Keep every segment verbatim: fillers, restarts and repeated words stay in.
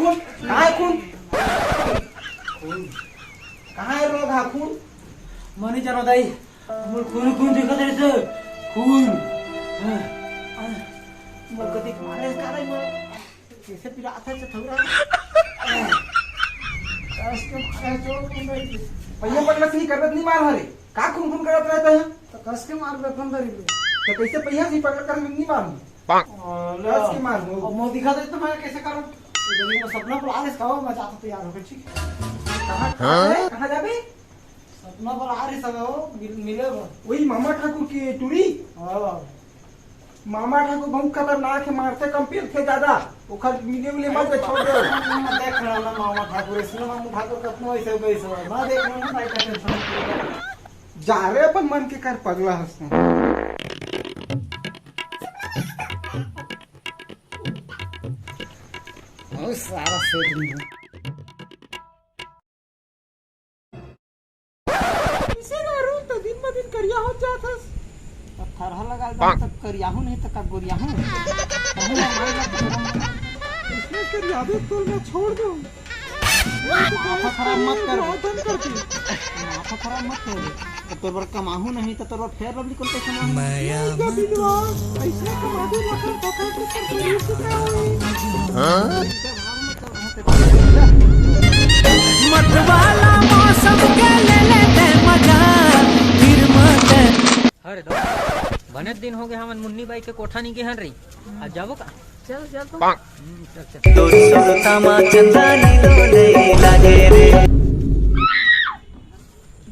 खून? कहाँ है खून? खून? कहाँ है रोग हा खून? मैं नहीं जानो दाई, मोर खून, खून दिखत रहिस, खून। मोर कति मारे का दाई मोर? कैसे पिरात हे चथौरा? कस के मारे जो खून रही। पहिया पगला से नहीं करत नहीं मार हरे। का खून खून करत रहता है? तो कस के मार बे फंदरी ले। तो कैसे पहिया से पगला कर नहीं मार? कस के मार हो। अब मोर दिखा दे तो मैं कैसे करूं? ये सपना बुला ले इसका, मैं जाता तैयार होकर, ठीक है? कहाँ, कहाँ जाबे? सपना पर आ रही सब हो, मिल-, मिले वो। वही मामा ठाकुर की टूरी? हाँ। मामा ठाकुर बहुत खतरनाक है, मारते कम, पेलते ज्यादा। ओखर मिले उले मत दे, छोड़ दे। मैं देख रहा हूँ ना मामा ठाकुर, इसमें मामा ठाकुर कतना वैसे वैसे है। मैं देख रहा हूँ ना भाई का tension। जा रे, अपन मन के कर पगला हंसते हैं। बहुत सारा सेट नहीं है। इसे ना रू तो दिन ब दिन करिया हो जात हस। अब थरहा लगा दे तब करियाहू नहीं तो का गोरियाहू। इसमें करियावे तो मैं छोड़ दूं। माथा खराब मत कर। बहुत दम करती। माथा खराब मत कर। तो तोर बर कमाहू नहीं तो तोर बर फेयर लवली कौन पैसा मांगू? नहीं का बिलवा, ऐसे कमा दे ना कर पता तो कर शरीर से क्या होई? मत वाला मौसम के ले लेते मजा, फिर मत। अरे दो, बने दिन हो गए हमन मुन्नी बाई के कोठा नहीं गए हन रही। आज जाबो का? चल, चल तो। हम्म, चल, चल। तो सुरता मा चंदा नी लो ले लागे रे।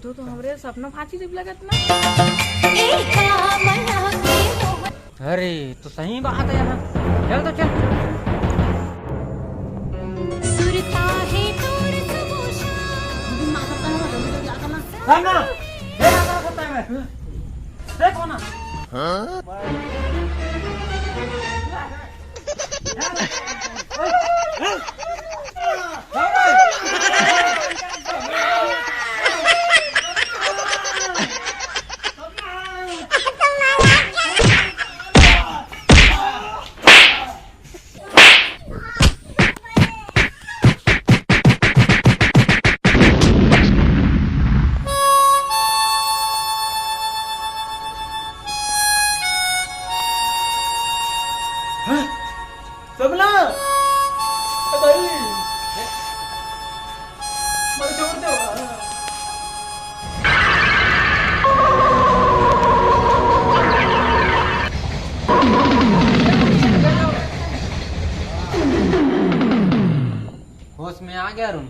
दो तो हमरे सपना भांची दिप लगत ना। अरे, तो सही बात है यार। चल तो चल। सुरता है तोर सबोशा। ना, ना। ए, ना, ना, ना, ना। देखो ना। सपना, ए भाई, मले छोड़ दो। होश में आ गया अरुण।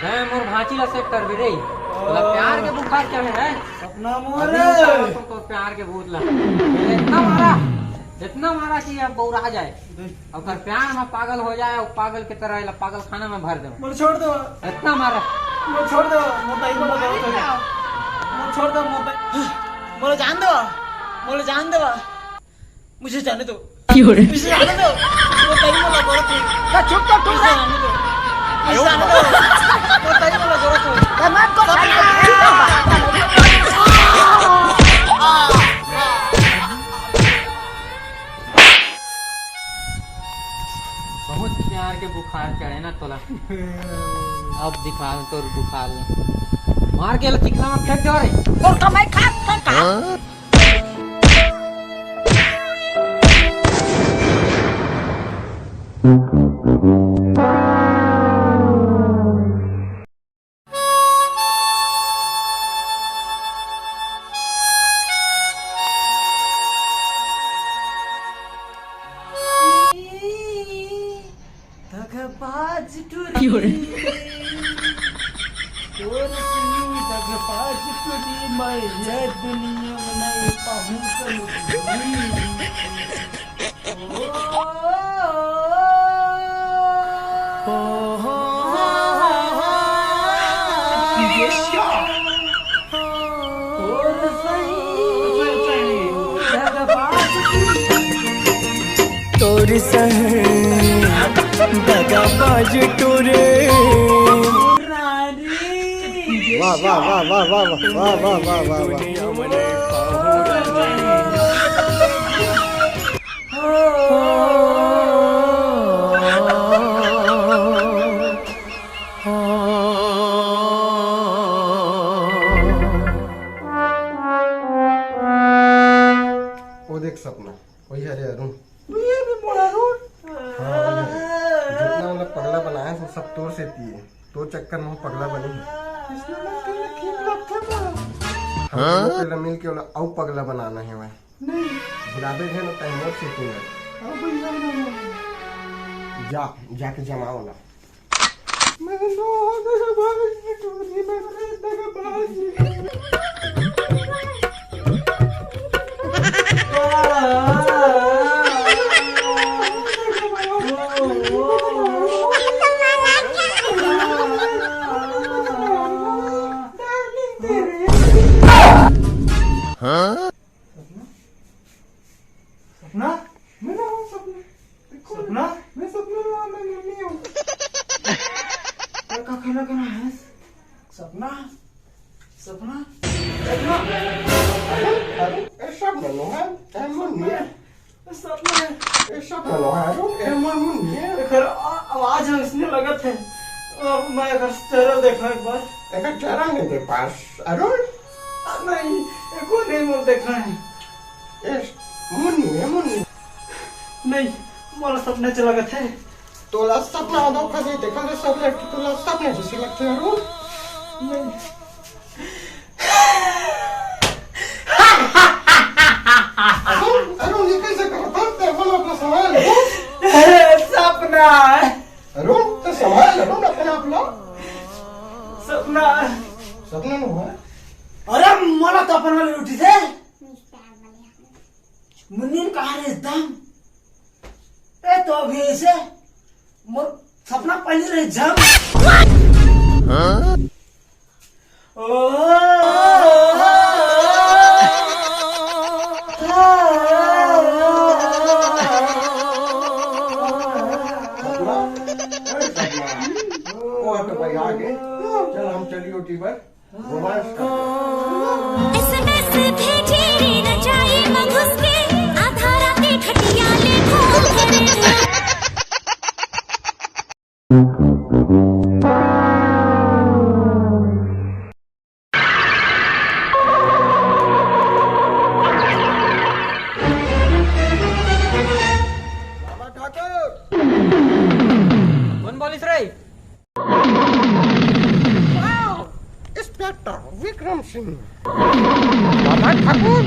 तैं मोर भांची ला सेट करबे रे। तोला प्यार के बुखार चढ़े है। सपना मोर। अभी उतारा तो, तो प्यार के भूत ला। इतना मारा, इतना मारा कि अब बौरा जाए। देख। अउ ओकर प्यार में पागल हो जाए, अउ पागल के तरह एला पागल खाना में भर दे। मोला छोड़ दो। इतना मारा। मोला छोड़ दो, मोर दाई मोला गलत हो गया। मोला छोड़ दो, मोर दाई। मोला जान दो, मोला जान दो। मुझे जाने दो। क्यों रे? मुझे जाने दो। मोर दाई मोला गलत हो गया। चुप कर, तू मुझे जाने दो। मुझे जाने दो। मोर दाई मोला गलत हो गया। बहुत प्यार के बुखार चढ़े ना तोला। अब दिखा तोर बुखार ला। मार के ला चिखला में फेंक दे रे। तोर कमाई खा, खा, खा। दगाबाज टुरी। क्यों रे? तोर सुनी पाँच टुरी मैं ये दुनिया में नहीं पहुंचूंगी। तोर संग दगाबाज टोरे। वाह, वाह, वाह। वो देख सपना, वही हरे अरुण। ये भी मोर अरुण। हाँ, वही हरे। जितना मतलब पगला बनाया है, वो सब तोर सेती है। तोर चक्कर में वो पगला बनी है। इसने मन के लिए ठीक लगता था। हम हाँ? दोनों पहले मिल के ओला अउ पगला बनाना है भाई। नहीं। भुलाबे है ना, तैं मोर सेती है। अब भैया ना। जा, जाके जमाओ ना। मैं नो दगाबाज टोरी, मैं दगाबाज। हाँ? सपना? सपना? मैं ना हूँ सपना। देखो, सपना? मैं सपना ना हूँ, मैं मम्मी हूँ। का, का खाना खाना है? सपना? सपना? सपना? अरे, अरे, ये सपना नो है, ये मम्मी है। सपना है। ये सपना नो है, अरे, ये मम्मी है। एकर आ-, आवाज है, इसने लगत है। अब मैं एकर चेहरा देखा एक बार। एकर चेहरा नहीं देख पास, अरुण? आ, नहीं, एको नहीं मोर देखा है। ए, मुन्नी, ए, मुन्नी। नहीं, मोला सपना च लगत है। तोला सपना धोखा दे, देखा ले सब लड़की तोला सपना जैसे लगते हैं, अरुण। नहीं। अरुण, अरुण, ये कैसे करता है? बोलो अपना सवाल। सपना। अरुण, तो सवाल, अरुण, अपना, अपना। सपना। सपना नहीं हुआ। अरे, मोला तो अपन वाली रोटी से। मुन्नी कहाँ रे एकदम? ए, तो अभी ऐसे मोर सपना पहले रहे जम। हाँ? ओ। सपना? अरे सपना। ओ, तो भाई आ गए। चल, हम चलिए ड्यूटी पर। रोमांस करते हैं। एसएमएस भेजे रे नचाए मघुस के, आधा राते खटिया ले खोल करे। बाबा ठाकुर। कौन बोलिस रे? Wow, inspector Vikram Singh. बाबा ठाकुर।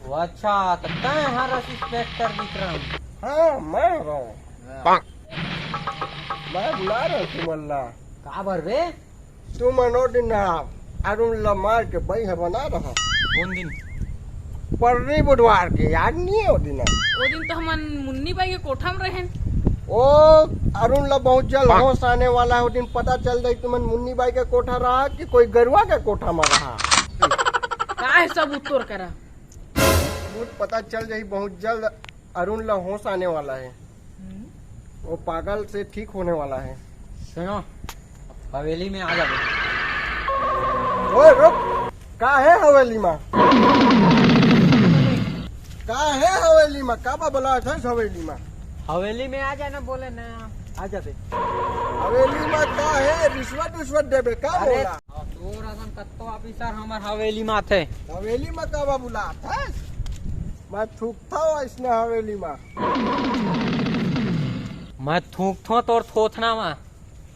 ओ अच्छा, त तैं हरस इंस्पेक्टर विक्रम। हाँ, मैं हूँ। हाँ। मैं बुला रहा हूँ तुमन ला। काबर बे? तुमन ओ दिन अरुण ला मार के बइहा बना रहा। कौन दिन? पर्री बुधवार के, याद नहीं है ओ दिन? ओ दिन तो हमन मुन्नी बाई के कोठा में रहेन। ओ, अरुण ला बहुत जल्द होश आने वाला है। ओ दिन पता चल जाई तुमन मुन्नी बाई के कोठा रहा कि कोई गरुआ के कोठा में रहा। का है सब उत्तर करा? बहुत पता चल जाई बहुत जल्द। अरुण ला होश आने वाला है। हम्म। वो पागल से ठीक होने वाला है। सुनो, हवेली में आ जाओ। ओए रुक, का है हवेली में? का है हवेली में? का बा बोला था हवेली में? हवेली में आ जाना बोले ना, आ जाते। हवेली में का है? रिश्वत उश्वत देबे का अरे, बोला? तोर असन कत्तो ऑफिसर हमर हवेली में आथे। हवेली में का बा बुलात है? मैं थूकथव अइसने हवेली मा। मैं थूकथव तोर थोथना मा।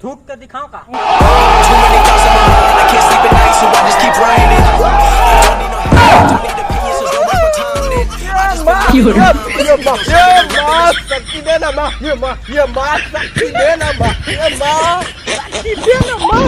थूक के दिखाओ का? Too many thoughts in my mind, I can't sleep at night, so I just keep writing. Don't need no help, don't need opinions, so don't waste my time on it. I just been ये माँ, ये माँ, शक्ति दे ना माँ, ये माँ, ये माँ, शक्ति दे ना माँ, ये माँ, शक्ति दे ना माँ।